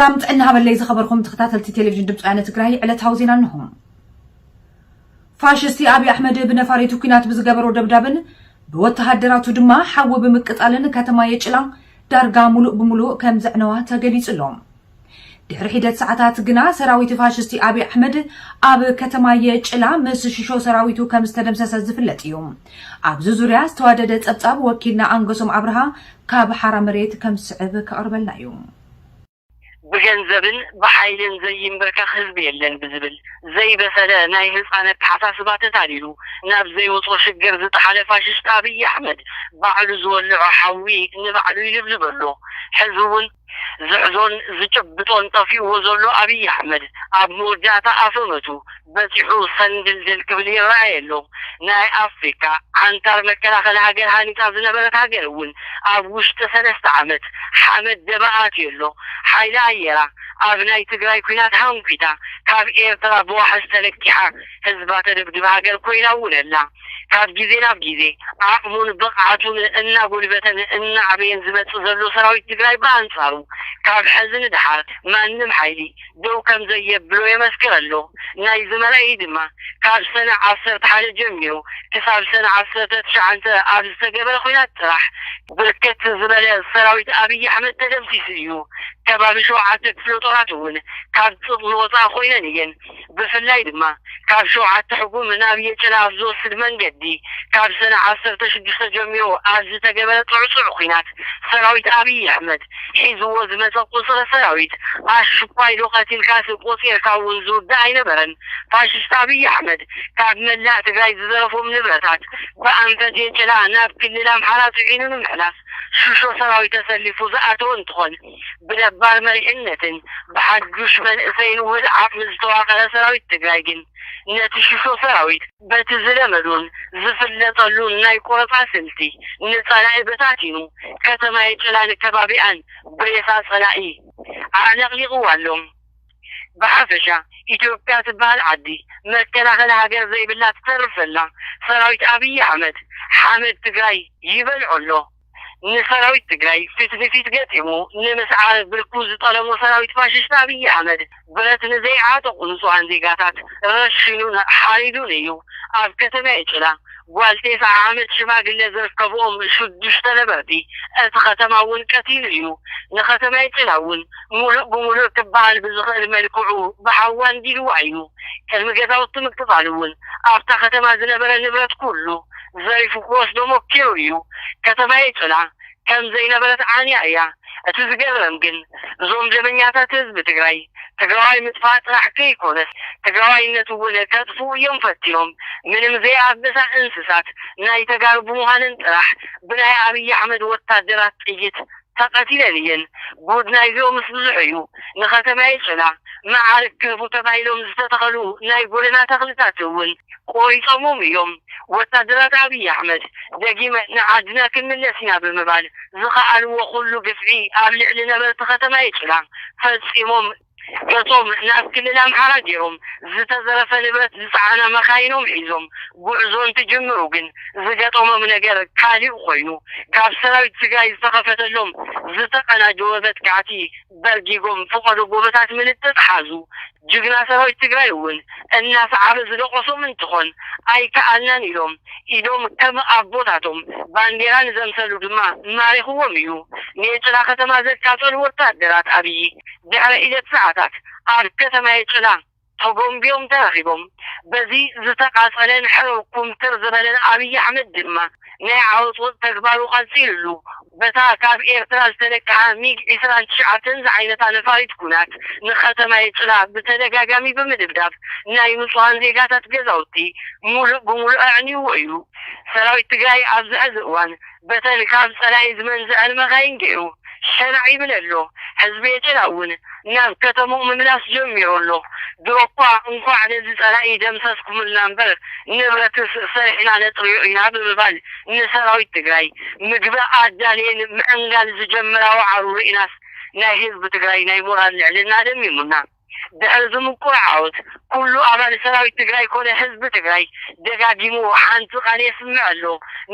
ሰላም ጥዕና ሃበለይ ዝኸበርኩም ተኸታተልቲ ቴሌቪዥን ድምፂ ወያነ ትግራይ፣ ዕለታዊ ዜና እንሆ። ፋሽስቲ ኣብይ ኣሕመድ ብነፋሪቱ ኲናት ብዝገበሮ ደብዳብን ብወተሃደራቱ ድማ ሓዊ ብምቅጻልን ከተማ የጭላ ዳርጋ ሙሉእ ብሙሉእ ከም ዘዕነዋ ተገሊጹ ኣሎ። ድሕሪ ሒደት ሰዓታት ግና ሰራዊት ፋሽስቲ ኣብይ ኣሕመድ ኣብ ከተማ የጭላ ምስ ሽሾ ሰራዊቱ ከም ዝተደምሰሰ ዝፍለጥ እዩ። ኣብዚ ዙርያ ዝተዋደደ ጸብጻብ ወኪልና ኣንገሶም ኣብርሃ ካብ ሓራ መሬት ከም ዝስዕብ ከቕርበልና እዩ። ብገንዘብን ብሓይልን ዘይንበርከኽ ህዝቢ የለን ብዝብል ዘይበሰለ ናይ ህፃን ኣተሓሳስባ ተታሊሉ ናብ ዘይወፅኦ ሽግር ዝጠሓለ ፋሽስት ኣብይ ኣሕመድ ባዕሉ ዝወልዖ ሓዊ ንባዕሉ ይልብልበሎ። ሕዚ እውን ዝሕዞን ዝጭብጦን ጠፊእዎ ዘሎ ኣብይ ኣሕመድ ኣብ መወዳእታ ኣፈመቱ በፂሑ ሰንድልድል ክብል ይረኣየ ኣሎ። ናይ ኣፍሪካ ዓንታር መከላኸሊ ሃገር ሃኒፃ ዝነበረት ሃገር እውን ኣብ ውሽጢ ሰለስተ ዓመት ሓመድ ደባ ኣትዩ ኣሎ። ሓይሊ ኣየራ ኣብ ናይ ትግራይ ኲናት ሃንኲታ ካብ ኤርትራ ብዋሕስ ተለኪሓ ህዝባ ተደብድብ ሃገር ኮይና እውን ኣላ። ካብ ግዜ ናብ ግዜ ዓቕሙን ብቕዓቱን እናጎልበተን እናዓበየን ዝመፅእ ዘሎ ሰራዊት ትግራይ ብኣንፃሩ ካብ ሕዚ ንደሓር ማንም ሓይሊ ደው ከም ዘየብሎ የመስክር ኣሎ። ናይዚ መርኣዪ ድማ ካብ ሰነ ዓሰርተ ሓደ ጀሚሩ ክሳብ ሰነ ዓሰርተ ትሽዓተ ኣብ ዝተገበረ ኲናት ጥራሕ ብርክት ዝበለ ሰራዊት ኣብይ ኣሕመድ ተደምሲሱ እዩ። ከባቢ ሸውዓተ ክፍለ ጦራት እውን ካብ ፅጥ ዝወፃ ኮይነን እየን። ብፍላይ ድማ ካብ ሸውዓተ ሕጉም ናብ የጨላ ኣብ ዝወስድ መንገዲ ካብ ሰነ ዓሰርተ ሽዱሽተ ጀሚሩ ኣብ ዝተገበረ ፅዕፁዕ ኲናት ሰራዊት ኣብይ ኣሕመድ ሒዝዎ ዝመፀ ቁፅሪ ሰራዊት ኣሽኳይ ዶ ቀቲልካስ ቆፂርካ እውን ዝውዳእ ኣይነበረን። ፋሽስት ኣብይ ኣሕመድ ካብ መላእ ትግራይ ዝዘረፎም ንብረታት ብኣንፈት የጨላ ናብ ክልል ኣምሓራ ፅዒኑ ንምሕላፍ ሽሾ ሰራዊት ተሰሊፉ ዝኣተወ እንትኾን ብነባር መሪሕነትን ብሓዱሽ መንእሰይን ውህድ ዓቕሚ ዝተዋቐረ ሰራዊት ትግራይ ግን ነቲ ሽሾ ሰራዊት በቲ ዝለመዶን ዝፍለጠሉን ናይ ቆረፃ ስልቲ ንፀላኢ በታቲኑ ከተማ የጨላን ከባቢኣን ብሬሳ ፀላኢ ኣዕለቕሊቕዋ ኣሎ። ብሓፈሻ ኢትዮጵያ ትበሃል ዓዲ መከላኸሊ ሃገር ዘይብላ ትተርፍ ዘላ ሰራዊት ኣብይ ኣሕመድ ሓመድ ትግራይ ይበልዖ ኣሎ። ንሰራዊት ትግራይ ፊት ንፊት ገጢሙ ንምስዓር ብርኩ ዝጠለሞ ሰራዊት ፋሽስት ኣብይ ኣሕመድ ብረት ንዘይዓጠቑ ንፁሃን ዜጋታት ረሺኑን ሓሪዱን እዩ። ኣብ ከተማ የጭላ ጓል ቴስዓ ዓመት ሽማግለ ዝርከብኦም ሽዱሽተ ነበርቲ እቲ ከተማ እውን ቀቲሉ እዩ። ንከተማ የጭላ እውን ሙሉእ ብሙሉእ ክበሃል ብዝኽእል መልክዑ ብሓዊ ኣንዲድዋ እዩ። ቅድሚ ገዛውቲ ምቅፃሉ እውን ኣብታ ከተማ ዝነበረ ንብረት ኩሉ ዘሪፉ ክወስዶ ሞኪሩ እዩ። ከተማ የጭላ ከም ዘይነበረት ዓንያ እያ። እቲ ዝገርም ግን እዞም ደመኛታት ህዝቢ ትግራይ ትግራዋይ ምጥፋእ ጥራሕ ከይኮነስ ትግራዋይነት እውን ከጥፍኡ እዮም ፈቲኖም። ምንም ዘይኣበሳ እንስሳት ናይ ተጋሩ ብምዃንን ጥራሕ ብናይ ኣብይ ኣሕመድ ወታደራት ጥይት ተቐቲለን እየን። ጉድ ናይዚኦምስ ብዙሕ እዩ። ንከተማ የጭላ መዓርግ ክህቡ ተባሂሎም ዝተተኸሉ ናይ ጎደና ተኽልታት እውን ቆሪፆሞም እዮም። ወታደራት ኣብይ ኣሕመድ ደጊመ ንዓድና ክንምለስ ኢና ብምባል ዝኸኣልዎ ኩሉ ግፍዒ ኣብ ልዕሊ ነበርቲ ከተማ የጭላ ፈፂሞም ገፆም ናብ ክልል ኣምሓራ ገይሮም ዝተዘረፈ ንብረት ዝፀዓና መኻይኖም ሒዞም ጉዕዞ እንትጅምሩ ግን ዝገጠሞም ነገር ካሊእ ኮይኑ ካብ ሰራዊት ትግራይ ዝተኸፈተሎም ዝተቐናጀወ መጥቃዕቲ በርጊጎም ፈቐዶ ጎቦታት ምልጥጥ ሓዙ። ጅግና ሰራዊት ትግራይ እውን እናሰዓበ ዝደቆሶም እንትኾን ኣይከኣልናን ኢሎም ኢዶም ከም ኣቦታቶም ባንዴራ ንዘምሰሉ ድማ ማሪኽዎም እዩ። ንየጭላ ከተማ ዘቃፀሉ ወታደራት ኣብይ ድሕሪ ሒደት ሰዓታት ኣብ ከተማ የጭላ ተጎንቢዮም ተረኺቦም። በዚ ዝተቃፀለን ሕርር ኩምትር ዝበለን ኣብይ ኣሕመድ ድማ ናይ ዓወፅወፅ ተግባሩ ቀፂልሉ። በታ ካብ ኤርትራ ዝተለቀሓ ሚግ ዒስራን ትሽዓተን ዝዓይነታ ነፋሪት ኩናት ንከተማ የጭላ ብተደጋጋሚ ብምድብዳብ ናይ ንፁሃን ዜጋታት ገዛውቲ ሙሉእ ብሙሉእ ኣዕንይዎ እዩ። ሰራዊት ትግራይ ኣብዚ ሕዚ እዋን በተን ካብ ፀላኢ ዝመንዝዐን መኻይን ገይሩ ሸናዕ ይብል ኣሎ። ህዝቢ የጨላ እውን ናብ ከተምኡ ምምላስ ጀሚሩ ኣሎ። ድሮ እኳ እንኳዕ ነዚ ፀላኢ ደምሰስኩምልና እምበር ንብረትስ ሰሪሕና ነጥርዮ ኢና ብምባል ንሰራዊት ትግራይ ምግቢ ኣዳልየን ምዕንጋል ዝጀመራ ዋዕሩ ርኢናስ ናይ ህዝቢ ትግራይ ናይ ሞራል ልዕልና ደሚሙና። ድሕሪ እዚ ምቁር ዓወት ኩሉ ኣባል ሰራዊት ትግራይ ኮነ ህዝቢ ትግራይ ደጋጊሙ ሓንቲ ቃል የስምዕ ኣሎ።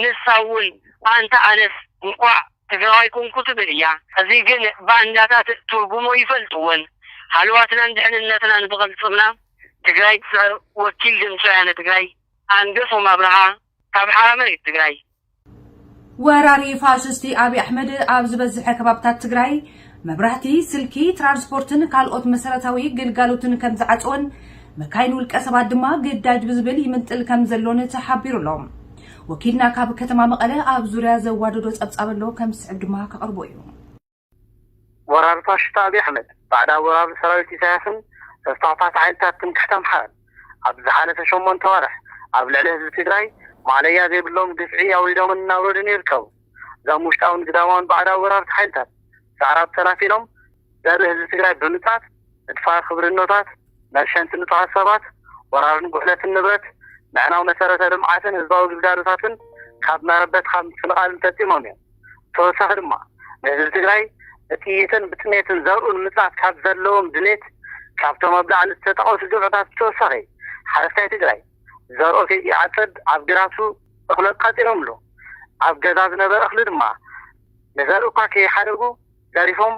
ንሳ እውን ኣንታ ኣነስ እንኳዕ ትግራዋይ ኮንኩ ትብል እያ። እዚ ግን ባንዳታት ትርጉሙ ይፈልጥዎን። ሃለዋትናን ድሕንነትናን ብቐልጽምና ትግራይ ትስዕር። ወኪል ድምፂ ወያነ ትግራይ ኣንገሶም ኣብርሃ ካብ ሓራ መሬት ትግራይ። ወራሪ ፋሽስቲ ኣብይ ኣሕመድ ኣብ ዝበዝሐ ከባብታት ትግራይ መብራህቲ፣ ስልኪ፣ ትራንስፖርትን ካልኦት መሰረታዊ ግልጋሎትን ከም ዝዓፀወን መካይን ውልቀ ሰባት ድማ ግዳጅ ብዝብል ይምንጥል ከም ዘሎን ተሓቢሩ ኣሎ። ወኪልና ካብ ከተማ መቐለ ኣብ ዙርያ ዘዋደዶ ጸብጻብ ኣሎ ከም ዝስዕብ ድማ ከቕርቦ እዩ። ወራር ፋሽስት ኣብይ ኣሕመድ ባዕዳዊ ወራር ሰራዊት ኢሳያስን ተስፋሕፋሕቲ ሓይልታት ትምክሕቲ ኣምሓራን ኣብ ዝሓለፈ ሸሞንተ ዋርሕ ኣብ ልዕሊ ህዝቢ ትግራይ ማለያ ዘይብሎም ግፍዒ ኣውሪዶምን እናውረዱን ይርከቡ። እዞም ውሽጣውን ግዳማውን ባዕዳዊ ወራርቲ ሓይልታት ሳዕራብ ተላፊኖም ዘርኢ ህዝቢ ትግራይ ብምጽናት ምጥፋእ ክብሪ እኖታት፣ መርሸንቲ ንጹሃት ሰባት፣ ወራርን ጉሕለትን ንብረት፣ ምዕናው መሰረተ ልምዓትን ህዝባዊ ግልጋሎታትን ካብ መረበትካ ምፍንቓልን ፈጺሞም እዮም። ብተወሳኺ ድማ ንህዝቢ ትግራይ ብጥይትን ብጥሜትን ዘርኡ ንምጽናት ካብ ዘለዎም ድሌት ካብቶም ኣብ ላዕሊ ዝተጠቐሱ ግብዕታት ብተወሳኺ ሓረስታይ ትግራይ ዘርኦ ከይዓጽድ ኣብ ግራቱ እኽሊ ኣቃጺሎምሉ። ኣብ ገዛ ዝነበረ እኽሊ ድማ ንዘርኢ እኳ ከይሓደጉ ዘሪፎም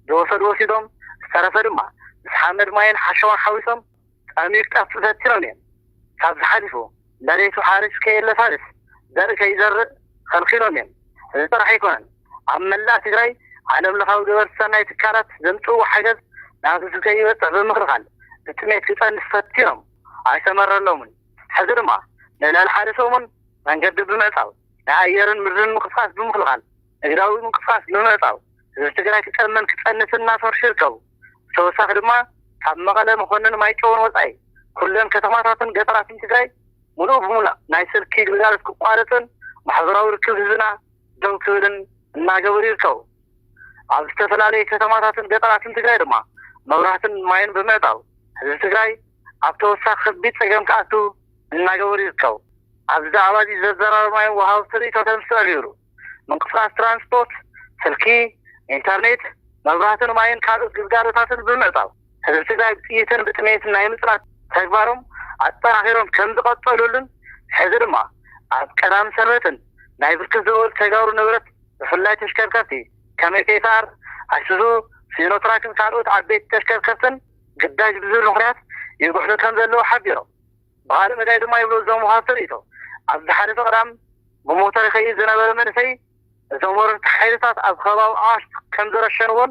ዝወሰዱ ወሲዶም ዝተረፈ ድማ ምስ ሓመድ ማይን ሓሸዋን ሓዊሶም ጠምዩ ክጠፍእ ፈቲኖም እዮም። ካብዚ ሓሊፉ መሬቱ ሓሪሱ ከየለሳልስ ዘርኢ ከይዘርእ ከልኪሎም እዮም። እዚ ጥራሕ ኣይኮነን፣ ኣብ መላእ ትግራይ ዓለም ለኻዊ ገበርቲ ሰናይ ትካላት ዘምፅእዎ ሓገዝ ናብ ህዝቢ ከይበፅሕ ብምኽልኻል ብጥሜት ክፀንስ ፈቲኖም ኣይሰመረሎምን። ሕዚ ድማ ንልዕሊ ሓደ ሰሙን መንገዲ ብምዕፃው ናይ ኣየርን ምድርን ምንቅስቃስ ብምኽልኻል ንግዳዊ ምንቅስቃስ ብምዕፃው ህዝቢ ትግራይ ክጠምን ክፀንስን እናሰርሑ ይርከቡ። ብተወሳኺ ድማ ካብ መቐለ፣ መኮንን፣ ማይጨውን ወፃኢ ኩለን ከተማታትን ገጠራትን ትግራይ ሙሉእ ብሙሉእ ናይ ስልኪ ግልጋሎት ክቋረፅን ማሕበራዊ ርክብ ህዝብና ደው ክብልን እናገበሩ ይርከቡ። ኣብ ዝተፈላለዩ ከተማታትን ገጠራትን ትግራይ ድማ መብራህትን ማይን ብምዕፃው ህዝቢ ትግራይ ኣብ ተወሳኺ ከቢድ ፀገም ክኣቱ እናገበሩ ይርከቡ። ኣብዚ ዛዕባ እዚ ዘዘራረብናዮም ወሃብቲ ርእይቶ ከም ዝስዕብ ይብሉ። ምንቅስቃስ ትራንስፖርት፣ ስልኪ፣ ኢንተርኔት፣ መብራህትን ማይን ካልኦት ግልጋሎታትን ብምዕፃው ህዝቢ ትግራይ ብጥይትን ብጥሜትን ናይ ምፅናት ተግባሮም ኣጠናኺሮም ከም ዝቐፀሉሉን ሕዚ ድማ ኣብ ቀዳም ሰንበትን ናይ ብርክት ዝበሉ ተጋሩ ንብረት ብፍላይ ተሽከርከርቲ ከም ኤፍኤስኣር፣ ኣይሱዙ፣ ሲኖትራክን ካልኦት ዓበይቲ ተሽከርከርትን ግዳጅ ብዝብል ምኽንያት ይጉሕሉ ከም ዘለዉ ሓቢሮም። ብኻልእ መዳይ ድማ ይብሉ እዞም ወሃብቲ ርእይቶ፣ ኣብ ዝሓለፈ ቀዳም ብሞተር ይኸይድ ዝነበረ መንእሰይ እዞም ወረርቲ ሓይልታት ኣብ ከባቢ ኣዋሽ ከም ዝረሸንዎን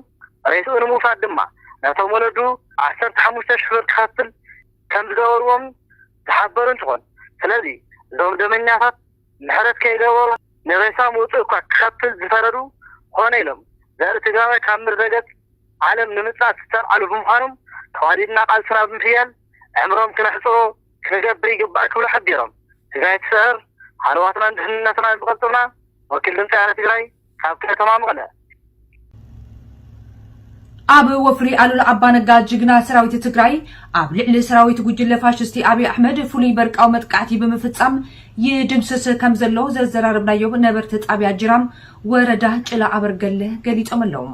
ሬስኡ ንምውሳድ ድማ ነቶም ወለዱ ዓሰርተ ሓሙሽተ ሽሕ ብር ክኸፍል ከም ዝገበርዎም ዝሓበሩ እንትኾን፣ ስለዚ እዞም ደመኛታት ምሕረት ከይገበሩ ንሬሳ ምውፅእ እኳ ክኸፍል ዝፈረዱ ኮነ ኢሎም ዘርኢ ትግራዋይ ካብ ምድረ ገፅ ዓለም ንምፅኣት ዝተልዓሉ ብምዃኖም ተዋዲድና ቃልስና ብምሕያል ዕምሮም ክነሕፅሮ ክንገብር ይግባእ ክብሉ ሓቢሮም። ትግራይ ትስዕር፣ ሃለዋትናን ድሕንነትናን ብቐልፅምና። ወኪል ድምፂ ወያነ ትግራይ ካብ ከተማ መቐለ። ኣብ ወፍሪ ኣሉላ ኣባነጋ ጅግና ሰራዊት ትግራይ ኣብ ልዕሊ ሰራዊት ጉጅለ ፋሽስቲ ኣብይ ኣሕመድ ፍሉይ በርቃዊ መጥቃዕቲ ብምፍፃም ይድምስስ ከም ዘሎ ዘዘራረብናዮም ነበርቲ ጣብያ ጅራም ወረዳ ጭላ ኣበርገለ ገሊፆም ኣለዉ።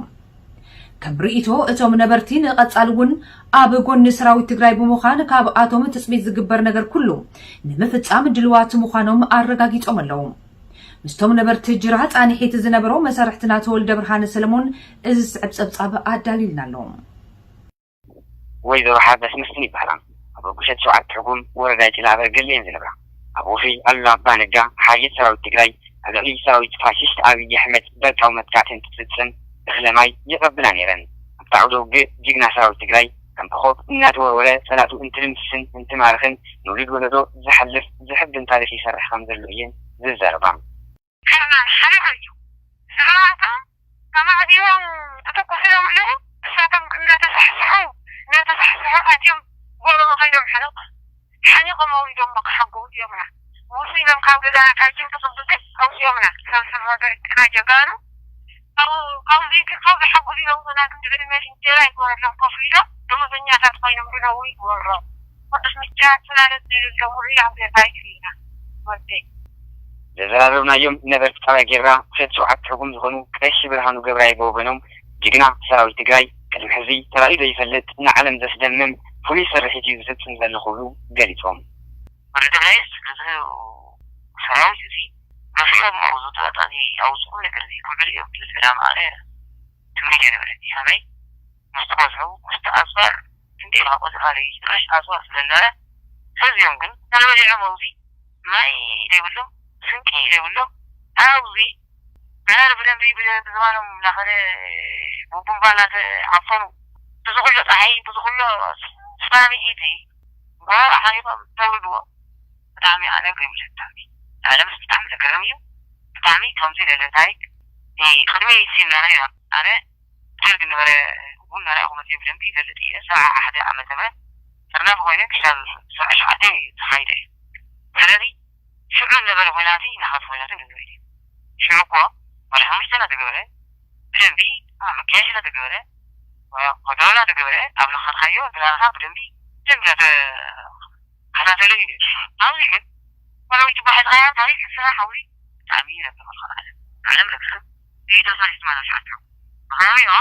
ከም ርእይቶ እቶም ነበርቲ ንቐፃሊ እውን ኣብ ጎኒ ሰራዊት ትግራይ ብምዃን ካብኣቶም ትፅቢት ዝግበር ነገር ኩሉ ንምፍፃም ድልዋት ምዃኖም ኣረጋጊፆም ኣለዉ። ምስቶም ነበርቲ ጅራ ፃንሒት ዝነበሮ መሳርሕትና ተወልደ ብርሃነ ሰለሞን እዚ ዝስዕብ ፀብፃብ ኣዳሊልና ኣሎ። ወይዘሮ ሓበስ መስፍን ይበሃላ። ኣብ ኣጉሸት ሸውዓተ ሕጉም ወረዳ ጭላ ኣበርገለ እየን ዝነብራ። ኣብ ወፍሪ ኣሉላ ኣባነጋ ሓይሊ ሰራዊት ትግራይ ኣብ ልዕሊ ሰራዊት ፋሽስት ኣብይ ኣሕመድ በርቃዊ መጥቃዕቲ እንትፍፅም እኽለ ማይ ይቐብላ ነይረን። ኣብቲ ዓውደ ውግእ ጅግና ሰራዊት ትግራይ ከም ኮኾብ እናተወርወረ ፀላእቱ እንትድምስስን እንትማርኽን ንውሉድ ወለዶ ዝሓልፍ ዘሕብን ታሪኽ ይሰርሕ ከም ዘሎ እየን ዝዛረባ። ከማን ሓሊቑ እዩ። ዝብላቶም ተመዕቢቦም ተተኮሱ እዮም ኣለዉ። እሳቶም እናተሳሕስሑ እናተሳሕስሑ ኣትዮም ጎቦ ከይዶም ሓለቑ። ሓሊቖም ኣውሪዶሞ ክሓጎቡ እዮምና። ውሱ ኢሎም ካብ ገዛና ካብ ጅም ተቐብፀ ኣውፅኦምና። ሰብ ሰብ ሃገር ጥና ጀጋኑ ካብኡ ካብኡ ዘይትርፎ ብሓጎስ ኢሎም ናግን ድዕድመ እንጀራ ይግበረሎም ኮፍ ኢሎም ደሞዘኛታት ኮይኖም ድነው ይግበሮም። ቅዱስ ምጃ ስላለት ዘይብሎም ውዑይ ኣብ ገዛ ይፍልና ወደይ። ዘዘራረብናዮም ነበርቲ ጣብያ ጌራ ውሸት ሸውዓተ ሕጉም ዝኾኑ ቀሺ ብርሃኑ ገብራይ ጎበኖም ጅግና ሰራዊት ትግራይ ቅድሚ ሕዚ ተራእዩ ዘይፈልጥ ንዓለም ዘስደምም ፍሉይ ስርሒት እዩ ዝፍፅም ዘሎ ክብሉ ገሊፆም። ወዲ ትግራይስ እዚ ሰራዊት እዚ መፍሪኦም ኣብኡ ዝወጣኒ ኣብኡ ዝኾነ ነገር ዘይክውዕል እዮም ዝብል ዕላማ ኣነ ትምኒት ኣይነበረኒ። ከመይ ምስቲ ቆዝሑ ምስቲ ኣፅዋር እንዴ ኢልካ ቆዝኻ ዘይጭረሽ ኣፅዋር ስለነበረ ሕዝዮም ግን ተለበሊዖም ኣብዚ ማይ ዘይብሎም ስንቂ ዘይብሎም ኣብዚ ምሕር ብደንቢ ብዝባኖም እናኸደ ብቡምባ እናተዓፈኑ ብዝኹሎ ፀሓይ ብዝኹሎ ስማሚዒቲ ጎቦ ሓሪቖም ተውልድዎ ብጣዕሚ ኣነ ገሪሙ ብጣዕሚ ዓለምስ ብጣዕሚ ዘገርም እዩ። ብጣዕሚ ከምዚ ለለ ታሪክ ቅድሚ ሲናና ኢና ኣነ ደርግ ነበረ እውን ናርኣኹ መፅእ ብደንቢ ይፈልጥ እየ። ሰብዓ ሓደ ዓመተ ምህረት ጥርናፍ ኮይነ ክሳብ ሰብዓ ሸውዓተ ተኻይደ እዩ። ስለዚ ሽዑ ዝነበረ ኮይናት ናኻት ኮይናት ንንርኢ ሽዑ እኮ ወደ ሓሙሽተ ናተገበረ ብደንቢ መካየሽ ናተገበረ ኮንትሮል ናተገበረ ኣብ ለኻትካዮ እንትናኻ ብደንቢ ደንቢ ናተ ከታተለ እዩ። ኣብዚ ግን ወላዊት ባሕልኻያ ታሪክ ስራሕ ሓውሊ ብጣዕሚ ነብር ዝኾነ ዓለም ዓለም ርክብ ዘይተሳሪት ማለት ሓትሮ ብኸባቢዋ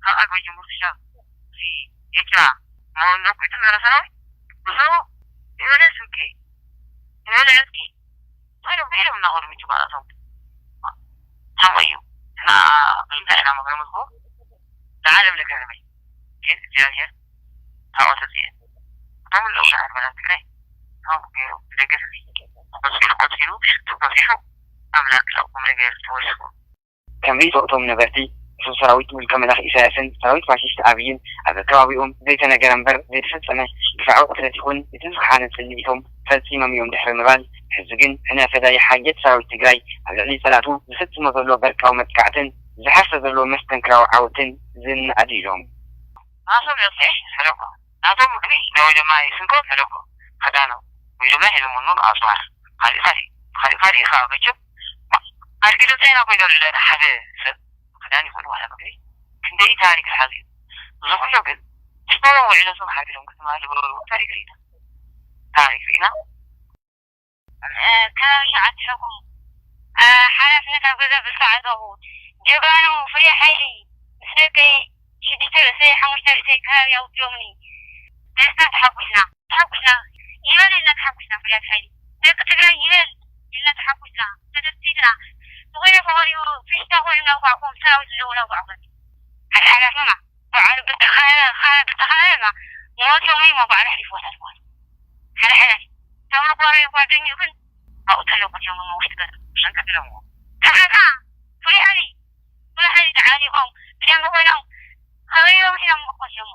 ካብ ኣግበ ጀምሩ ክሻብ እዚ ኤርትራ መወንዶ ኩዕቲ ነበረ ሰራዊት ብሰቡ የሆነ ስንቂ የሆነ ዕጥቂ ኮይኖም ኮይኖም እናኸዱ ምጭባላቶም ሓወዩ እና ብዝንታይ ኢና መግረምዝጎ ንዓለም ለገረመይ ግን እግዚኣብሔር ካብኡ ተፅኤ እቶም ኣለዉ ንዓድመራት ትግራይ ከምኡ ገይሩ ብደገፍ እዚ ቆፂሉ ቆፂሉ ሽቱ በፂሑ ኣምላክ ቁም ነገር ተወስኹ። ከምዚ ዝወቅቶም ነበርቲ እቶም ሰራዊት ውልቀ መላኽ ኢሳያስን ሰራዊት ፋሽስት ኣብይን ኣብ ከባቢኦም ዘይተነገረ እምበር ዘይተፈጸመ ግፍዓዊ ቅትለት ይኹን እቲ ዝኸሓነ ጽልኢቶም ፈጺሞም እዮም ድሕሪ ምባል፣ ሕዚ ግን ሕነ ፈዳይ ሓየት ሰራዊት ትግራይ ኣብ ልዕሊ ጸላእቱ ዝፍጽሞ ዘሎ በርቃዊ መጥቃዕትን ዝሓርሶ ዘሎ መስተንክራዊ ዓወትን ዝነኣድ ኢሎም። ናቶም ነፍሴ ሕለኮ ናቶም ምግቢ ነወይ ድማ ይስንኮ ሕለኮ ከዳኖ ወይ ድማ ሒዞም ምኖም ኣጽዋር ካሊእ ካሊእ ካሊእ ካሊእ ከዓ መቸም ኣድጊ ዶ ቻይና ኮይኖ ልለ ሓደ ሰብ ክዳን ይኹን ዋላ ምግቢ ክንደይ ታሪክ ዝሓዝ እዩ። እዚ ኩሉ ግን ስፖሮ ውዕለቶም ሓቢሮም ክትማል ዝበሉ ታሪክ ርኢና ታሪክ ርኢና። ከባቢ ሸዓተ ሕኩም ሓላፍነት ኣብ ገዛ ብዝተዓፀኹ ጀጋኑ ፍሉይ ሓይሊ ምስ ደቀይ ሽዱሽተ ርእሰይ ሓሙሽተ ርእሰይ ከባቢ ኣውፅኦምኒ። ደስታ ተሓጉስና ተሓጉስና ይበል ኢልና ተሓጉስና ፍሉያት ሓይሊ ደቂ ትግራይ ይበል ኢልና ተሓጉስና ተደስቲትና ዝኾነ ተኾሪኡ ፊሽታ ኮይኑ እናውቃዕኩም ሰራዊት ዘለዉ እናውቃዕኩም ሓደ ሓላፍና በዓሉ ብተኻረማ ሞቶም ሞ በዓሉ ኣሕሊፍዎ ሓልፍዎ ሓደ ሓደ ተምርጓሮ ጓደኛኡ ግን ኣብኡ ተለቁ እዮም ውሽጢ ገዛ ሸንቀጥ ኢሎምዎ ተሓታ ፍሉይ ሓይሊ ፍሉይ ሓይሊ ተዓሊቆም ብደንቢ ኮይኖም ከበይሮም እዮም መቆስ እዮም።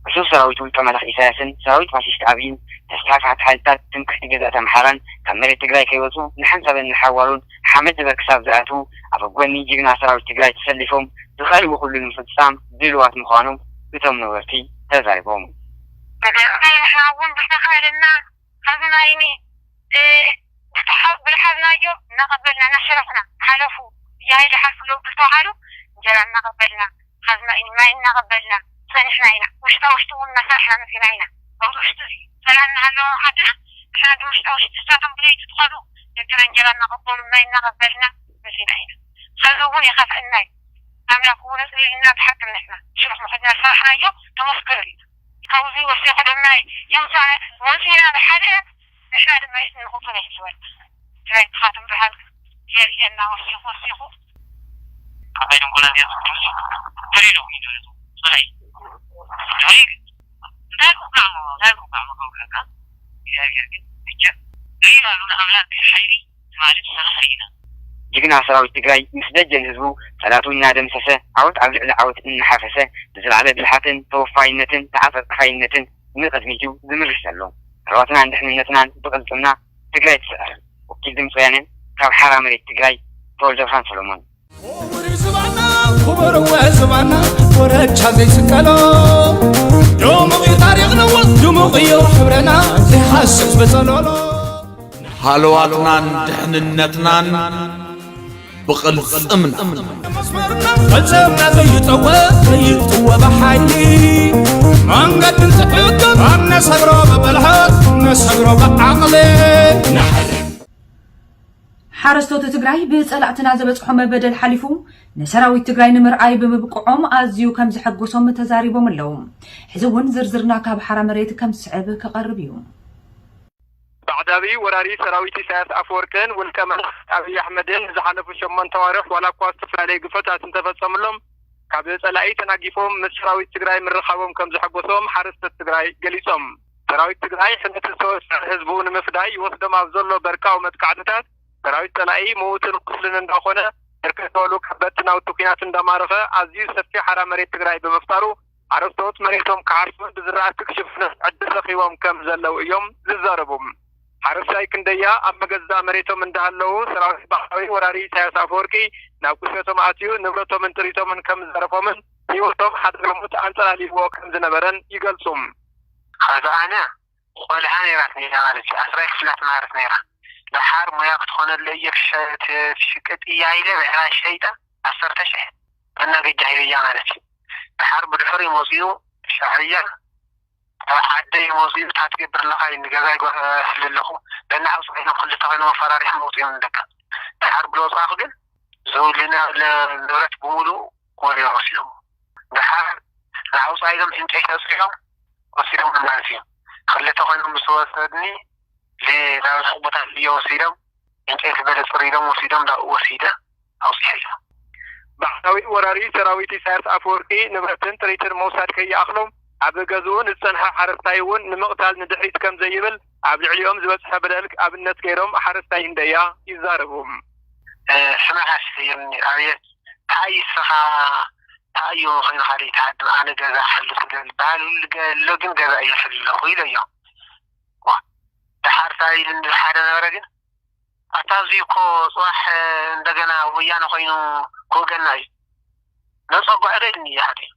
እሱ ሰራዊት ውልቀ መላኽ ኢሳያስን ሰራዊት ፋሽስት ኣብይን ተስፋሕፋሕቲ ሓይልታት ትምክሕቲ ግዝኣት ኣምሓራን ካብ መሬት ትግራይ ከይወፁ ንሓንሳብን ንሓዋሩን ሓመድ ዝበል ክሳብ ዝኣትዉ ኣብ ጎኒ ጅግና ሰራዊት ትግራይ ተሰሊፎም ዝኽእል ብኹሉ ንምፍፃም ድልዋት ምዃኖም እቶም ነበርቲ ተዛሪቦም። ንሕና እውን ብዝተኻእለና ካብዚ ማይ ብዝሓዝናዮ እናቐበልና እናሸረፍና ሓለፉ እያሃይ ዝሓልፉ ኣለዉ ብዝተባሃሉ እንጀራ እናቐበልና ሓዝና ማይ እናቐበልና ፀኒሕና ኢና። ውሽጣ ውሽጢ እውን እናሰርሕና መፂና ኢና። ኣብዚ ውሽጢ ሰላም እናሃለወ ዓድና ንሕና ግን ውሽጣ ውሽጢ ንሳቶም ብለይቲ ትኸዱ ነቲ እንጀራ እናቐበሉ ማይ እናቐበልና መፂና ኢና። ሕዚ እውን የኸፍአና እዩ። ኣምላኽ እውን ኣፅሊልና ብሓቂ ንሕና ሽርፍ ምሕድና ዝሰርሕናዮ ተመስገን እዩ። ካብዚ ወሲኹ ድማ ይምፃእ ወፂና ብሓደ ንሕና ድማ ይስንኹ ተነስወል ትራይ ትኻትም ብርሃን የርእየና ወሲኹ ወሲኹ ኣባይ ድንቁና ዚኣ ትርኢሉ ይደረቱ ፅራይ ድሕሪ እንታይ ክውቃዕሞ እንታይ ክውቃዕሞ ከውቃዕካ እግዚኣብሔር ግን ብቻ ርኢና ሉን ኣምላክ ሓይሊ ትማሊ ዝሰራሕና ኢና። ጅግና ሰራዊት ትግራይ ምስ ደጀን ህዝቡ ጸላቱ እናደምሰሰ ዓወት ኣብ ልዕሊ ዓወት እናሓፈሰ ብዝለዓለ ብልሓትን ተወፋይነትን ተዓጻጻፋይነትን ንቕድሚት እዩ ዝምርሽ ዘሎ። ኣሕዋትናን ድሕንነትናን ብቕልጽምና ትግራይ ትስዕር። ወኪል ድምፂ ወያነ ካብ ሓራ መሬት ትግራይ ተወልደ ብርሃን ሰሎሞን። ክቡር ዝባና ክቡር ወ ዝባና ኮረቻ ዘይስቀሎ ድሙቕ እዩ ታሪኽና ድሙቕ እዩ ሕብረና ዘይሃስስ ብጸሎሎ። ሃለዋትናን ድሕንነትናን ብቕልጽምና። መስመርና ፈጸምና ዘይጠወ ዘይጥወ ብሓይሊ መንገድን ጽሕቅን ኣነሰግሮ ብብልሓት ነሰግሮ ብዓቕሊ። ሓረስቶት ትግራይ ብጸላእትና ዝበጽሖም በደል ሓሊፉ ንሰራዊት ትግራይ ንምርኣይ ብምብቅዖም ኣዝዩ ከም ዘሐጎሶም ተዛሪቦም ኣለዉ። ሕዚ እውን ዝርዝርና ካብ ሓራ መሬት ከም ዝስዕብ ክቐርብ እዩ። ባዕዳ ብዓቢ ወራሪ ሰራዊት ኢሳያስ ኣፈወርቅን ውልቀ መላኺ ኣብይ ኣሕመድን ንዝሓለፉ ሸሞንተ ኣዋርሕ ዋላ እኳ ዝተፈላለየ ግፍዕታት እንተፈጸሙሎም፣ ካብ ጸላኢ ተናጊፎም ምስ ሰራዊት ትግራይ ምርኻቦም ከም ዘሐጎሶም ሓረስቶት ትግራይ ገሊጾም። ሰራዊት ትግራይ ሕነቲ ዝተወሰነ ህዝቡ ንምፍዳይ ይወስዶም ኣብ ዘሎ በርቃዊ መጥቃዕትታት፣ ሰራዊት ጸላኢ ምዉትን ቁስልን እንዳኾነ፣ ብርክት ዝበሉ ከበድቲ ናውቲ ኲናት እንዳማረኸ፣ ኣዝዩ ሰፊሕ ሓራ መሬት ትግራይ ብምፍጣሩ፣ ሓረስቶት መሬቶም ክሓርሱን ብዝራእቲ ክሽፍኑን ዕድል ረኺቦም ከም ዘለዉ እዮም ዝዛረቡ። ሓረስታይ ክንደያ ኣብ መገዛእ መሬቶም እንዳሃለዉ፣ ሰራዊት ባዕዳዊ ወራሪ ኢሳያስ ኣፈወርቂ ናብ ቁሸቶም ኣትዩ ንብረቶምን ጥሪቶምን ከም ዝዘረፎምን ህይወቶም ሓደጋ ሞት ኣንጸላልይዎ ከም ዝነበረን ይገልጹ። ኸዚ ኣነ ቆልዓ ነይራትኒ ኢላ ማለት እዩ። ዓስራይ ክፍላ ትመሃር ነይራ። ደሓር ሞያ ክትኾነለይ እየ ትሸ-፣ ት-፣ ትሽቅጥ እያ ኢለ ብዕራይ ሸይጠ ዓሰርተ ሽሕ መናገጃ ሂበያ ማለት እዩ። ደሓር ብድሕሪኡ መፂኡ ሻዕብያ ኣብ ዓደይ መፂኡ፣ "እንታይ ትገብር ኣለኻ?" ኢሉኒ። ገዛይ ጎ-፣ እሕሉ ኣለኹ። በናዕ ውፅዕ ኢሎም ክልተ ኮይኖም ኣፈራሪሖም ኣውፂኦም ደቃ። ደሓር ብዝወፃእኹ ግን ዘውልነ ንብረት ብምሉእ ወዲኦም ወሲዶም። ደሓር ንዓውፃ ኢሎም ዕንጨይቲ ኣፅሪዮም ወሲዶም ማለት እዩ። ክልተ ኮይኖም ምስ ወሰድኒ፣ ለ-፣ ናብ ርሑቕ ቦታ እየ ወሲዶም፣ ዕንጨይቲ በለ ፅሪዶም ወሲዶም፣ ዳኡ ወሲደ ኣውፅሐዮ። ባዕዳዊ ወራሪ ሰራዊት ኢሳያስ ኣፈወርቂ ንብረትን ጥሪትን ምውሳድ ከይኣኽሎም፣ ኣብ ገዝኡ ንዝጸንሐ ሓረስታይ እውን ንምቕታል ንድሕሪት ከም ዘይብል፣ ኣብ ልዕሊኦም ዝበጽሐ በደል ኣብነት ገይሮም ሓረስታይ ክንደያ ይዛረቡ። እ፣ ስማዕ እስቲ፣ ኣብየት፣ እንታይ እዩ ንስኻ፣ እንታይ እዩ ኮይንካ ደይ ትሃድም? ኣነ ገዛ ክሕሉ ትደሊ? በሃል፣ ሁሉ ገ-፣ ኣሎ ግን ገዛ እየ ክሕሉ ኣለኹ ኢለዮ። ዋ፣ ደሓር እንታይ ኢሉኒ ሓደ ነበረ ግን፣ ኣታ እዚ እኮ ጽባሕ እንደገና ወያነ ኮይኑ ክወገና እዩ። ነጸግዖ ዶ ኢሉኒ ሓተይ።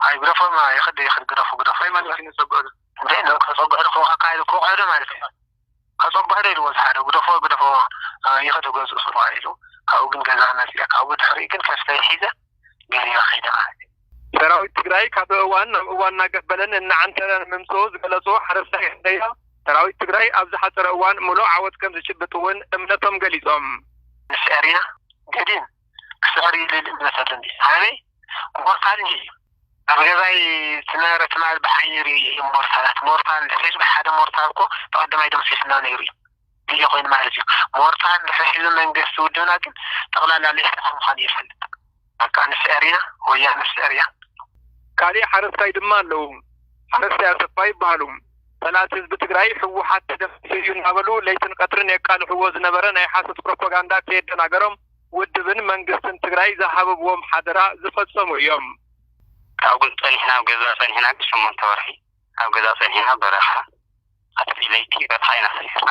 ኣይ ግደፎማ፣ ይኸድ ይኸድ፣ ግደፎ፣ ግደፎ። እንታይ ማለት እዩ ነጸግዖ ዶ? እንዴ፣ ነ-፣ ከጸግዖ ዶ ክወ-፣ ኣካይዱ ክወቕዖ ዶ ማለት እዩ? ከጸግዖ ዶ ኢልዎ ዝሓደ፣ ግደፎ፣ ግደፎ፣ እ፣ ይኸድ ገዝኡ ስርዋ ኢሉ። ካብኡ ግን ገዛ መጽያ፣ ካብኡ ድሕሪኡ ግን ከፍተይ ሒዘ ገሊላ ከይደ ማለት እዩ። ሰራዊት ትግራይ ካብ እዋን ናብ እዋን እናገበለን እናዓንተረን ምምፅኡ ዝገለፁ ሓረስታይ ክንደያ፣ ሰራዊት ትግራይ ኣብ ዝሓፀረ እዋን ሙሉእ ዓወት ከም ዝጭብጥ እውን እምነቶም ገሊፆም። ንስዕር ኢና፣ ገዲም ክስዕር እዩ ልብል እምነት ኣለኒ። ኣበይ ሞርታል እንጂ እዩ። ኣብ ገዛይ ዝነበረ ትማል ብዓይኒ ርኢ እየ ሞርታላት። ሞርታል እንድሕር ብሓደ ሞርታል እኮ ብቐደማይ ደምሲስና ነይሩ እዩ። ግዜ ኮይኑ ማለት እዩ። ሞርታል እንድሕር ሒዙ መንግስቲ ውድብና ግን ጠቕላላ ሊሕታ ምዃኑ ይፈልጥ። በቃ ንስዕር ኢና፣ ወያነ ንስዕር እያ። ካሊእ ሓረስታይ ድማ ኣለዉ። ሓረስታይ ኣሰፋ ይበሃሉ። ጸላእቲ ህዝቢ ትግራይ ህወሓት ተደምሲሱ እዩ እናበሉ ለይትን ቀትርን የቃልሕዎ ዝነበረ ናይ ሓሶት ፕሮፓጋንዳ ከየደናገሮም ውድብን መንግስትን ትግራይ ዝሃብዎም ሓደራ ዝፈጸሙ እዮም። ካብኡ ግን ጸኒሕና፣ ኣብ ገዛ ጸኒሕና ግን ሸሞንተ ወርሒ ኣብ ገዛ ጸኒሕና፣ በረኻ፣ ቀትሪ ለይቲ በረኻ ኢና ሰሪሕና።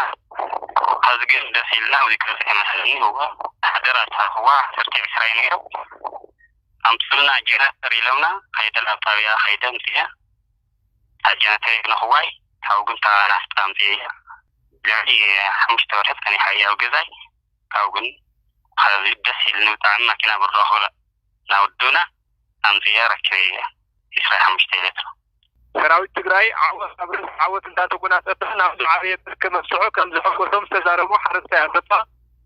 ሐዚ ግን ደስ ኢልና፣ ኣብዚ ክበፅሕ ይመስለኒ። እዎ፣ ሓደራ ተረኽዋ፣ ዓሰርተ ዒስራ እዩ ነይሩ። ኣምፅኡልና ጀነሬተር ኢሎምና፣ ከይደ ናብ ጣብያ ከይደ ኣምፅኤ፣ ኣብ ጀነሬተር ይነኽዋይ፣ ካብኡ ግን እታ ናፍጣ ኣምፅኤ እያ። ልዕሊ ሓሙሽተ ወርሒ ፀኒሓ እያ ኣብ ገዛይ። ካብኡ ግን፣ ሐዚ ደስ ኢልኒ ብጣዕሚ፣ ማኪና ብሮ ክብላ ናብ ውድብና ኣምፅኤ ረኪበ እየ። ዒስራ ሓሙሽተ ሌትሮ። ሰራዊት ትግራይ ዓወት ኣብ ርእሲ ዓወት እንዳተጎናፀፈ ናብ ዝዓበየ ብርኪ ምብፅሑ ከም ዘሐጎሶም ዝተዛረቡ ሓረስታይ ኣሰፋ፣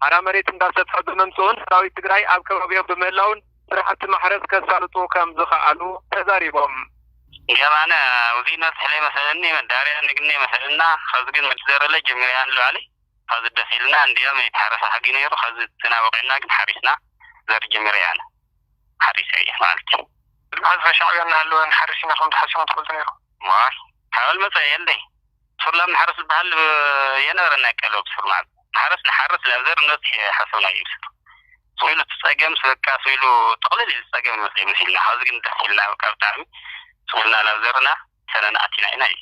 ሓራ መሬት እንዳሰፍሐ ብምምፅኡን ሰራዊት ትግራይ ኣብ ከባቢኦም ብምህላውን ስራሕቲ ማሕረስ ከሳልጡ ከም ዝኸኣሉ ተዛሪቦም። እንዲያም ኣነ ኣብዚ መብፅሒ ለይ መሰለኒ፣ መዳበርያ ንግኒ መሰልና፣ ኸዚ ግን መጭዘረለ ጀሚረ እያ ንላዕሊ። ኸዚ ደስ ኢልና፣ እንዲያም ይትሓረስ ሓጊ ነይሩ፣ ኸዚ ዝናብ ወቒዕና ግን ሓሪስና ዘር ጀሚረ እያ ኣነ። ሓሪሰ እየ ማለት እዩ። ኸዚ ኸ ሻዕብያ እናሃለወ ንሓርስ ኢና ከም ተሓሲቦም ትፈልጡ ነይሩ? ዋይ፣ ሓበል መፀ የለይ። ሱር ላም ንሓርስ ዝበሃል የነበረና ቀለብ ሱር ማለት። ንሓርስ፣ ንሓርስ ላብ ዘር ንበፅሕ ሓሰብና እዩ። ስቕ ኢሉ እቲ ፀገም በቃ ስቕ ኢሉ ጥቕልል ኢሉ ፀገም ይመስል መሲልና። ኸዚ ግን ደስ ኢልና በቃ ብጣዕሚ ስቕ ኢልና ላብ ዘርና ሰነና ኣቲና ኢና እዩ።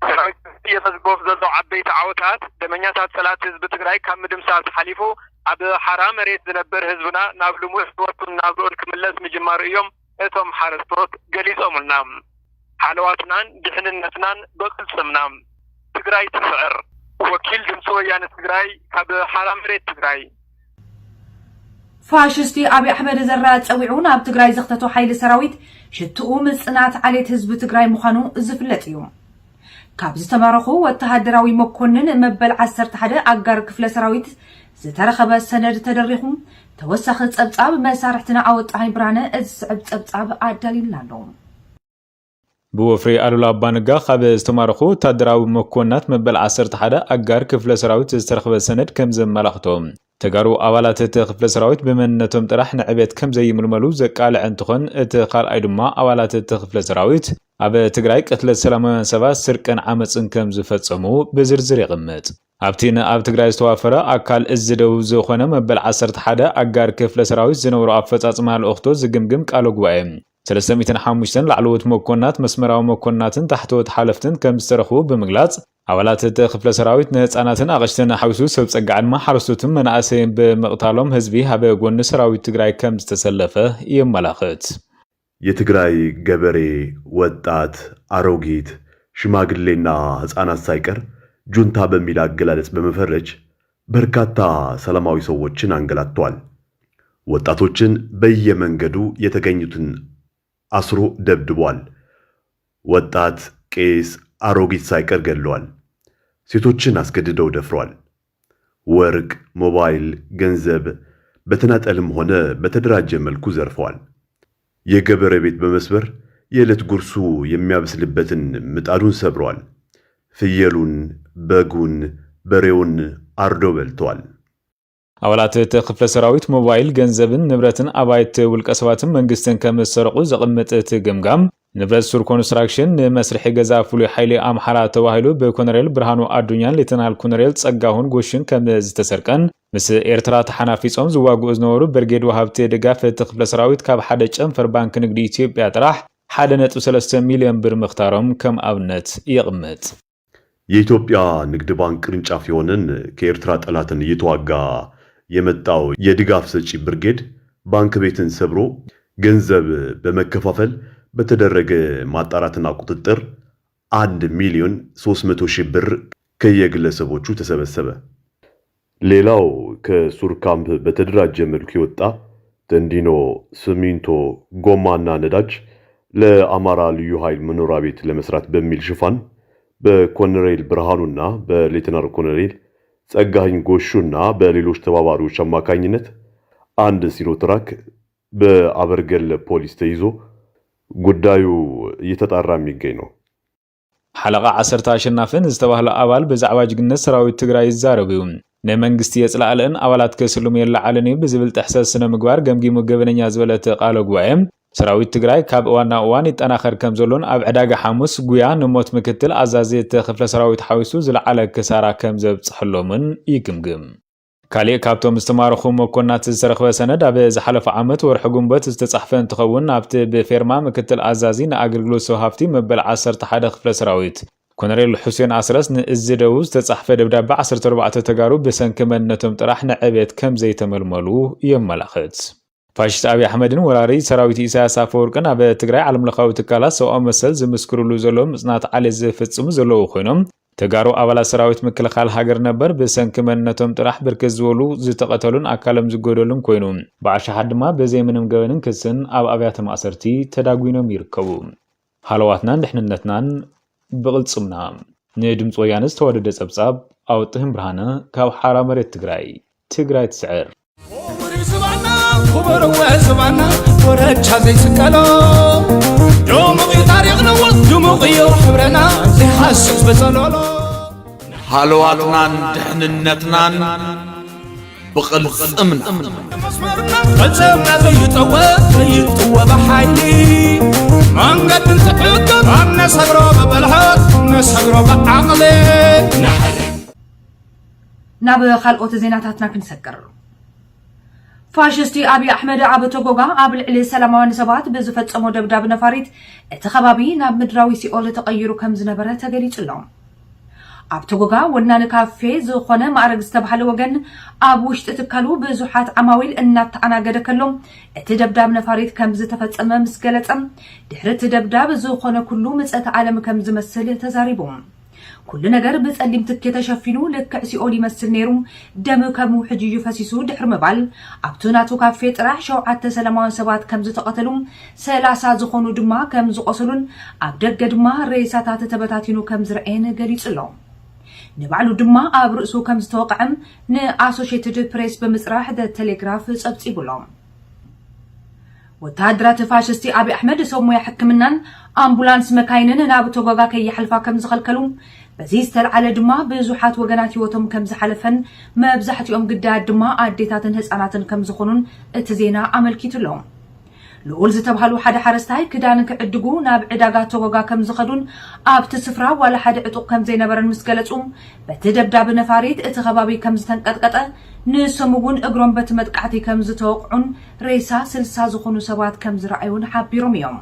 ሰራዊት የመዝግቦም ዘሎ ዓበይቲ ዓወታት፣ ደመኛታት ጸላእቲ ህዝቢ ትግራይ ካብ ምድምሳስ ሓሊፉ፣ ኣብ ሓራ መሬት ዝነብር ህዝብና ናብ ልሙድ ህይወቱን ናብርኡን ክምለስ ምጅማሩ እዮም እቶም ሓረስቶት ገሊጾምልና። ሃለዋትናን ድሕንነትናን ብቕልጽምና። ትግራይ ትስዕር። ወኪል ድምፂ ወያነ ትግራይ ካብ ሓራ መሬት ትግራይ። ፋሽስቲ ኣብይ ኣሕመድ ዘራ ጸዊዑ ናብ ትግራይ ዘኽተቶ ሓይሊ ሰራዊት ሽትኡ ምጽናት ዓሌት ህዝቢ ትግራይ ምዃኑ ዝፍለጥ እዩ። ካብ ዝተማረኹ ወተሃደራዊ መኮንን መበል ዓሰርተ ሓደ ኣጋር ክፍለ ሰራዊት ዝተረኸበ ሰነድ ተደሪኹ፣ ተወሳኺ ጸብጻብ መሳርሕትና ኣወጣኒ ብርሃነ እዚ ዝስዕብ ጸብጻብ ኣዳልዩልና ኣሎ። ብወፍሪ ኣሉላ ኣባነጋ ካብ ዝተማረኹ ወታደራዊ መኮንናት መበል ዓሰርተ ሓደ ኣጋር ክፍለ ሰራዊት ዝተረኽበ ሰነድ ከም ዘመላኽቶ፣ ተጋሩ ኣባላት እቲ ክፍለ ሰራዊት ብመንነቶም ጥራሕ ንዕቤት ከም ዘይምልመሉ ዘቃልዕ እንትኾን፣ እቲ ካልኣይ ድማ ኣባላት እቲ ክፍለ ሰራዊት ኣብ ትግራይ ቅትለት ሰላማውያን ሰባት፣ ስርቅን ዓመፅን ከም ዝፈጸሙ ብዝርዝር የቕምጥ። ኣብቲ ንኣብ ትግራይ ዝተዋፈረ ኣካል እዚ ደቡብ ዝኾነ መበል ዓሰርተ ሓደ ኣጋር ክፍለ ሰራዊት ዝነበሩ ኣፈጻጽማ ልእኽቶ ዝግምግም ቃለ ጉባኤ፣ ሰለስተ ሚእትን ሓሙሽተን ላዕለዎት መኮንናት፣ መስመራዊ መኮንናትን ታሕተዎት ሓለፍትን ከም ዝተረኽቡ ብምግላጽ፣ ኣባላት እቲ ክፍለ ሰራዊት ንህፃናትን ኣቕሽትን ሓዊሱ ሰብ ጸጋ ዕድመ ሓረስቶትን መናእሰይን ብምቕታሎም ህዝቢ ኣብ ጎኒ ሰራዊት ትግራይ ከም ዝተሰለፈ የመላኽት። የትግራይ ገበሬ፣ ወጣት፣ ኣሮጊት፣ ሽማግሌና ህፃናት ሳይቀር ጁንታ በሚል አገላለጽ በመፈረጅ በርካታ ሰላማዊ ሰዎችን አንገላቷል። ወጣቶችን በየመንገዱ የተገኙትን አስሮ ደብድቧል። ወጣት፣ ቄስ፣ አሮጊት ሳይቀር ገድለዋል። ሴቶችን አስገድደው ደፍረዋል። ወርቅ፣ ሞባይል፣ ገንዘብ በተናጠልም ሆነ በተደራጀ መልኩ ዘርፈዋል። የገበሬ ቤት በመስበር የዕለት ጉርሱ የሚያበስልበትን ምጣዱን ሰብረዋል። ፍየሉን፣ በጉን፣ በሬውን አርዶ በልተዋል። ኣባላት እቲ ክፍለ ሰራዊት ሞባይል፣ ገንዘብን ንብረትን ኣባይቲ ውልቀ ሰባትን መንግስትን ከም ዝሰረቑ ዘቕምጥ እቲ ግምጋም፣ ንብረት ሱር ኮንስትራክሽን ንመስርሒ ገዛ ፍሉይ ሓይሊ ኣምሓራ ተባሂሉ ብኮነሬል ብርሃኑ ኣዱኛን ሌተናል ኮነሬል ጸጋሁን ጎሽን ከም ዝተሰርቀን፣ ምስ ኤርትራ ተሓናፊጾም ዝዋግኡ ዝነበሩ ብርጌድ ወሃብቲ ድጋፍ እቲ ክፍለ ሰራዊት ካብ ሓደ ጨንፈር ባንክ ንግዲ ኢትዮጵያ ጥራሕ ሓደ ነጥቢ ሰለስተ ሚልዮን ብር ምኽታሮም ከም ኣብነት የቕምጥ። የኢትዮጵያ ንግድ ባንክ ቅርንጫፍ የሆነን ከኤርትራ ጠላትን እየተዋጋ የመጣው የድጋፍ ሰጪ ብርጌድ ባንክ ቤትን ሰብሮ ገንዘብ በመከፋፈል በተደረገ ማጣራትና ቁጥጥር አንድ ሚሊዮን ሶስት መቶ ሺህ ብር ከየግለሰቦቹ ተሰበሰበ። ሌላው ከሱር ካምፕ በተደራጀ መልኩ የወጣ ተንዲኖ፣ ስሚንቶ፣ ጎማና ነዳጅ ለአማራ ልዩ ኃይል መኖሪያ ቤት ለመስራት በሚል ሽፋን በኮሎኔል ብርሃኑና በሌተናል ኮሎኔል ጸጋኸኝ ጎሹና በሌሎች ተባባሪዎች አማካኝነት አንድ ሲኖትራክ በአበርገለ ፖሊስ ተይዞ ጉዳዩ እየተጣራ የሚገኝ ነው። ሓለቓ ዓሰርተ ኣሸናፍን ዝተባህለ ኣባል ብዛዕባ ጅግነት ሰራዊት ትግራይ ይዛረብ እዩ። ንመንግስቲ የጽላእልእን ኣባላት ክስልሙ የለዓልን እዩ ብዝብል ጥሕሰት ስነ ምግባር ገምጊሙ ገበነኛ ዝበለ እቲ ቃለ ጉባኤ፣ ሰራዊት ትግራይ ካብ እዋን ናብ እዋን ይጠናኸር ከም ዘሎን ኣብ ዕዳጋ ሓሙስ ጉያ ንሞት ምክትል ኣዛዚ እቲ ክፍለ ሰራዊት ሓዊሱ ዝለዓለ ክሳራ ከም ዘብጽሐሎምን ይግምግም። ካሊእ ካብቶም ዝተማረኹ መኮንናት ዝተረኽበ ሰነድ ኣብ ዝሓለፈ ዓመት ወርሒ ግንቦት ዝተጻሕፈ እንትኸውን፣ ኣብቲ ብፌርማ ምክትል ኣዛዚ ንኣገልግሎት ሰብ ሃፍቲ መበል ዓሰርተ ሓደ ክፍለ ሰራዊት ኮነሬል ሑሴን ኣስረስ ንእዚ ደቡብ ዝተጻሕፈ ደብዳቤ ዓሰርተ ኣርባዕተ ተጋሩ ብሰንኪ መንነቶም ጥራሕ ንዕቤት ከም ዘይተመልመሉ የመላኽት። ፋሽስት ኣብይ ኣሕመድን ወራሪ ሰራዊት ኢሳያስ ኣፈወርቅን ኣብ ትግራይ ዓለምለኻዊ ትካላት ሰብኣዊ መሰል ዝምስክርሉ ዘለዉ ምጽናት ዓሌት ዝፍጽሙ ዘለዉ ኮይኖም፣ ተጋሩ ኣባላት ሰራዊት ምክልኻል ሃገር ነበር ብሰንኪ መንነቶም ጥራሕ ብርክት ዝበሉ ዝተቐተሉን ኣካሎም ዝጎደሉን ኮይኑ፣ ብኣሽሓት ድማ ብዘይ ምንም ገበንን ክስን ኣብ ኣብያተ ማእሰርቲ ተዳጒኖም ይርከቡ። ሃለዋትናን ድሕንነትናን ብቕልጽምና። ንድምፂ ወያነ ዝተዋደደ ጸብጻብ ኣወጥህን ብርሃነ ካብ ሓራ መሬት ትግራይ። ትግራይ ትስዕር። ክቡር ዝባና፣ ክቡር ወዝባና፣ ኮረቻ ዘይስቀሎ። ድሙቕ እዩ ታሪኽና፣ ድሙቕ እዩ ሕብረና፣ ዘይሃስስ በጸሎሎ። ሃለዋትናን ድሕንነትናን ብቕልጽምና። መስመርና፣ ቅልጽምና ዘይጠወ፣ ዘይጥወ ብሓይሊ። መንገድን ትሕግን፣ ኣነሰግሮ ብብልሓት፣ ነሰግሮ ብዓቕሊ። ናብ ካልኦት ዜናታትና ክንሰግር። ፋሽስቲ ኣብይ ኣሕመድ ኣብ ቶጎጋ ኣብ ልዕሊ ሰላማውያን ሰባት ብዝፈጸሞ ደብዳብ ነፋሪት እቲ ከባቢ ናብ ምድራዊ ሲኦል ተቐይሩ ከም ዝነበረ ተገሊጹ ኣሎ። ኣብ ቶጎጋ ወናኒ ካፌ ዝኾነ ማዕረግ ዝተባህለ ወገን ኣብ ውሽጢ ትካሉ ብዙሓት ዓማዊል እናተኣናገደ ከሎ እቲ ደብዳብ ነፋሪት ከም ዝተፈጸመ ምስ ገለጸ፣ ድሕሪ እቲ ደብዳብ ዝኾነ ኩሉ ምጸተ ዓለም ከም ዝመስል ተዛሪቡ። ኩሉ ነገር ብጸሊም ትኪ ተሸፊኑ ልክዕ ሲኦል ይመስል ነይሩ። ደም ከም ውሕጅ እዩ ፈሲሱ ድሕሪ ምባል፣ ኣብቲ ናቱ ካፌ ጥራሕ ሸውዓተ ሰላማውያን ሰባት ከም ዝተቐተሉ፣ ሰላሳ ዝኾኑ ድማ ከም ዝቖሰሉን ኣብ ደገ ድማ ሬሳታት ተበታቲኑ ከም ዝረኣየን ገሊጹ ኣሎ። ንባዕሉ ድማ ኣብ ርእሱ ከም ዝተወቕዐም ንኣሶሼትድ ፕሬስ ብምጽራሕ ደ ቴሌግራፍ ጸብጺቡ ኣሎ። ወተሃደራት ፋሽስቲ ኣብይ ኣሕመድ ሰብ ሞያ ሕክምናን ኣምቡላንስ መካይንን ናብ ቶጎጋ ከይሓልፋ ከም ዝኸልከሉ፣ በዚ ዝተልዓለ ድማ ብዙሓት ወገናት ህይወቶም ከም ዝሓለፈን መብዛሕትኦም ግዳያት ድማ ኣዴታትን ህፃናትን ከም ዝኾኑን እቲ ዜና ኣመልኪቱ ኣሎ። ልኡል ዝተባህሉ ሓደ ሓረስታይ ክዳን ክዕድጉ ናብ ዕዳጋ ቶጎጋ ከም ዝኸዱን ኣብቲ ስፍራ ዋላ ሓደ ዕጡቕ ከም ዘይነበረን ምስ ገለጹ፣ በቲ ደብዳብ ነፋሪት እቲ ከባቢ ከም ዝተንቀጥቀጠ፣ ንሶም እውን እግሮም በቲ መጥቃዕቲ ከም ዝተወቕዑን ሬሳ ስልሳ ዝኾኑ ሰባት ከም ዝረኣዩን ሓቢሮም እዮም።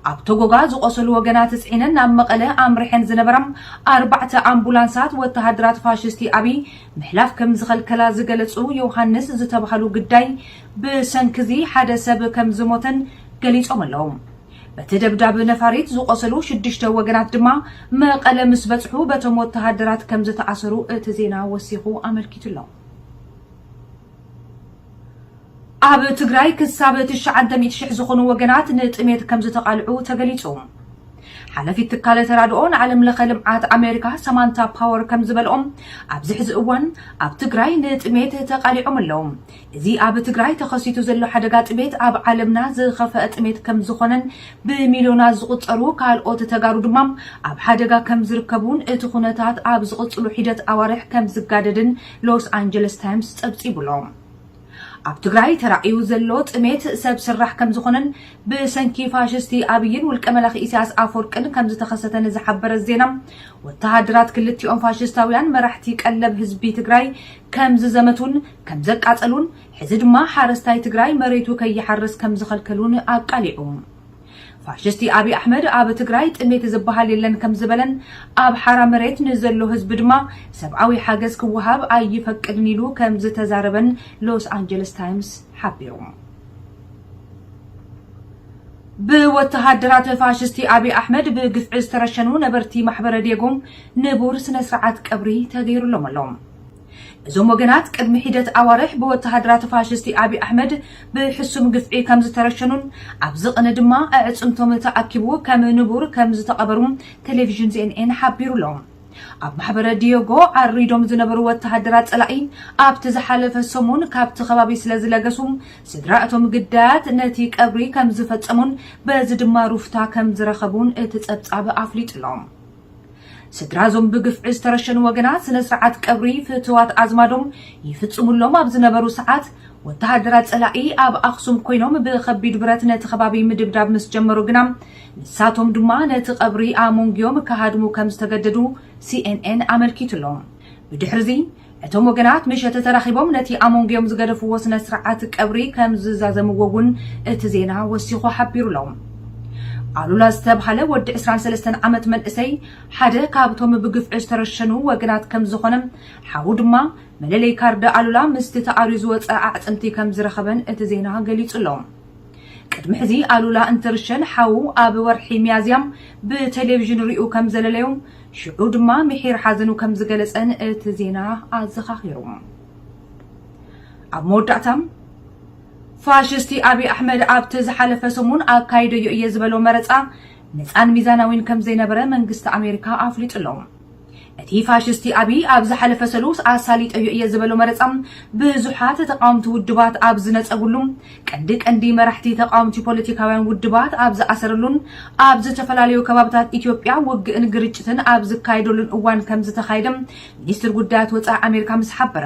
ኣብ ቶጎጋ ዝቆሰሉ ወገናት ጽዒነን ናብ መቐለ ኣምሪሐን ዝነበራ ኣርባዕተ ኣምቡላንሳት ወተሃደራት ፋሽስቲ ኣብይ ምሕላፍ ከም ዝኸልከላ ዝገለጹ ዮሃንስ ዝተባህሉ ግዳይ፣ ብሰንኪ እዚ ሓደ ሰብ ከም ዝሞተን ገሊጾም ኣለዉ። በቲ ደብዳብ ነፋሪት ዝቆሰሉ ሽዱሽተ ወገናት ድማ መቐለ ምስ በጽሑ በቶም ወተሃደራት ከም ዝተኣሰሩ እቲ ዜና ወሲኹ ኣመልኪቱ ኣሎ። ኣብ ትግራይ ክሳብ ትሽዓተ ሚእቲ ሽሕ ዝኾኑ ወገናት ንጥሜት ከም ዝተቓልዑ ተገሊጹ። ሓለፊት ትካል ተራድኦ ንዓለም ለኸ ልምዓት ኣሜሪካ ሳማንታ ፓወር ከም ዝበልኦም፣ ኣብዚ ሕዚ እዋን ኣብ ትግራይ ንጥሜት ተቓሊዖም ኣለዉ። እዚ ኣብ ትግራይ ተኸሲቱ ዘሎ ሓደጋ ጥሜት ኣብ ዓለምና ዝኸፈአ ጥሜት ከም ዝኾነን ብሚልዮናት ዝቑጸሩ ካልኦት ተጋሩ ድማ ኣብ ሓደጋ ከም ዝርከቡን እቲ ኩነታት ኣብ ዝቕጽሉ ሒደት ኣዋርሕ ከም ዝጋደድን ሎስ ኣንጀለስ ታይምስ ጸብጺቡ ኣሎ። ኣብ ትግራይ ተራእዩ ዘሎ ጥሜት ሰብ ስራሕ ከም ዝኾነን ብሰንኪ ፋሽስቲ ኣብይን ውልቀ መላኺ ኢሳያስ ኣፈወርቅን ከም ዝተኸሰተን ዝሓበረ ዜና፣ ወተሃደራት ክልቲኦም ፋሽስታውያን መራሕቲ ቀለብ ህዝቢ ትግራይ ከም ዝዘመቱን ከም ዘቃጸሉን፣ ሕዚ ድማ ሓረስታይ ትግራይ መሬቱ ከይሓርስ ከም ዝኸልከሉን ኣቃሊዑ። ፋሽስቲ ኣብይ ኣሕመድ ኣብ ትግራይ ጥሜት ዝበሃል የለን ከም ዝበለን፣ ኣብ ሓራ መሬት ንዘሎ ህዝቢ ድማ ሰብኣዊ ሓገዝ ክወሃብ ኣይፈቅድን ኢሉ ከም ዝተዛረበን ሎስ ኣንጀለስ ታይምስ ሓቢሩ። ብወተሃደራት ፋሽስቲ ኣብይ ኣሕመድ ብግፍዒ ዝተረሸኑ ነበርቲ ማሕበረ ዲየጎ ንቡር ስነ ስርዓት ቀብሪ ተገይሩሎም ኣሎ። እዞም ወገናት ቅድሚ ሒደት ኣዋርሕ ብወተሃደራት ፋሽስቲ ኣብይ ኣሕመድ ብሕሱም ግፍዒ ከም ዝተረሸኑን ኣብዚ ቅነ ድማ ኣዕጽምቶም ተኣኪቡ ከም ንቡር ከም ዝተቐበሩ ቴሌቪዥን ሲ ኤን ኤን ሓቢሩ ኣሎ። ኣብ ማሕበረ ዲዮጎ ዓሪዶም ዝነበሩ ወተሃደራት ጸላኢ ኣብቲ ዝሓለፈ ሰሙን ካብቲ ከባቢ ስለ ዝለገሱ፣ ስድራ እቶም ግዳያት ነቲ ቀብሪ ከም ዝፈጸሙን በዚ ድማ ሩፍታ ከም ዝረኸቡን እቲ ጸብጻብ ኣፍሊጡ ኣሎ። ስድራ እዞም ብግፍዒ ዝተረሸኑ ወገናት ስነ ስርዓት ቀብሪ ፍትዋት ኣዝማዶም ይፍጽሙሎም ኣብ ዝነበሩ ሰዓት፣ ወተሃደራት ጸላኢ ኣብ ኣኽሱም ኮይኖም ብኸቢድ ብረት ነቲ ከባቢ ምድብዳብ ምስ ጀመሩ ግና፣ ንሳቶም ድማ ነቲ ቀብሪ ኣሞንግዮም ክሃድሙ ከም ዝተገደዱ ሲ ኤን ኤን ኣመልኪቱ ኣሎ። ብድሕርዚ፣ እቶም ወገናት ምሸት ተራኺቦም ነቲ ኣሞንግዮም ዝገደፍዎ ስነ ስርዓት ቀብሪ ከም ዝዛዘምዎ እውን እቲ ዜና ወሲኹ ሓቢሩ ኣሎ። ኣሉላ ዝተብሃለ ወዲ ዕስራን ሰለስተን ዓመት መንእሰይ ሓደ ካብቶም ብግፍዒ ዝተረሸኑ ወገናት ከም ዝኾነ፣ ሓዉ ድማ መለለይ ካርድ ኣሉላ ምስቲ ተኣርዩ ዝወጸ ኣዕጽምቲ ከም ዝረኸበን እቲ ዜና ገሊጹ ኣሎ። ቅድሚ ሕዚ ኣሉላ እንትርሸን ሓዉ ኣብ ወርሒ ሚያዝያ ብቴሌቪዥን ሪኡ ከም ዘለለዩ፣ ሽዑ ድማ ምሒር ሓዘኑ ከም ዝገለጸን እቲ ዜና ኣዘኻኺሩ። ኣብ መወዳእታ፣ ፋሽስቲ ኣብይ ኣሕመድ ኣብቲ ዝሓለፈ ሰሙን ኣካይደዮ እየ ዝበሎ መረጻ ነጻን ሚዛናዊን ከም ዘይነበረ መንግስቲ ኣሜሪካ ኣፍሊጡ ኣሎ። እቲ ፋሽስቲ ኣብይ ኣብ ዝሓለፈ ሰሉስ ኣሳሊጠዮ እየ ዝበሎ መረጻ ብዙሓት ተቃወምቲ ውድባት ኣብ ዝነጸጉሉ፣ ቀንዲ ቀንዲ መራሕቲ ተቃወምቲ ፖለቲካውያን ውድባት ኣብ ዝኣሰረሉን ኣብ ዝተፈላለዩ ከባብታት ኢትዮጵያ ውግእን ግርጭትን ኣብ ዝካየደሉን እዋን ከም ዝተኻየደ ሚኒስትር ጉዳያት ወጻኢ ኣሜሪካ ምስ ሓበረ፣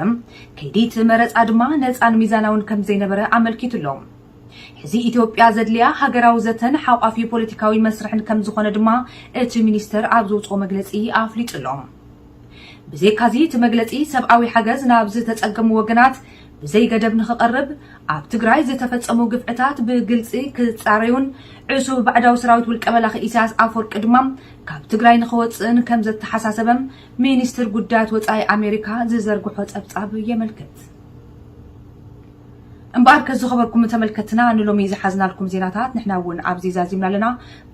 ከይዲ እቲ መረጻ ድማ ነጻን ሚዛናውን ከም ዘይነበረ ኣመልኪቱ ኣሎ። ሕዚ ኢትዮጵያ ዘድልያ ሃገራዊ ዘተን ሓቋፊ ፖለቲካዊ መስርሕን ከም ዝኾነ ድማ እቲ ሚኒስተር ኣብ ዘውፅኦ መግለፂ ኣፍሊጡ ኣሎ። ብዘይካዚ እቲ መግለፂ ሰብኣዊ ሓገዝ ናብ ዝተፀገሙ ወገናት ብዘይ ገደብ ንኽቐርብ፣ ኣብ ትግራይ ዝተፈፀሙ ግፍዕታት ብግልፂ ክፃረዩን ዕሱብ ባዕዳዊ ሰራዊት ውልቀ መላኺ ኢሳያስ ኣፈወርቂ ድማ ካብ ትግራይ ንኽወፅእን ከም ዘተሓሳሰበም ሚኒስትር ጉዳያት ወፃኢ ኣሜሪካ ዝዘርግሖ ፀብፃብ የመልክት። እምበኣርከ ዝኸበርኩም ተመልከትና፣ ንሎሚ ዝሓዝናልኩም ዜናታት ንሕና እውን ኣብዚ ዛዚምና ኣለና።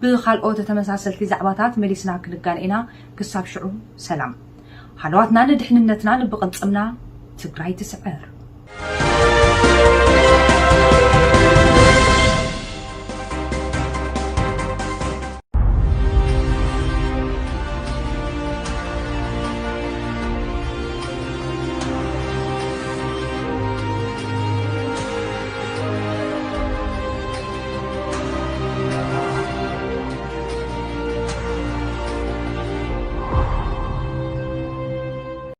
ብኻልኦት ተመሳሰልቲ ዛዕባታት መሊስና ክንጋን ኢና። ክሳብ ሽዑ ሰላም። ሃለዋትና ንድሕንነትናን ብቕልጽምና። ትግራይ ትስዕር።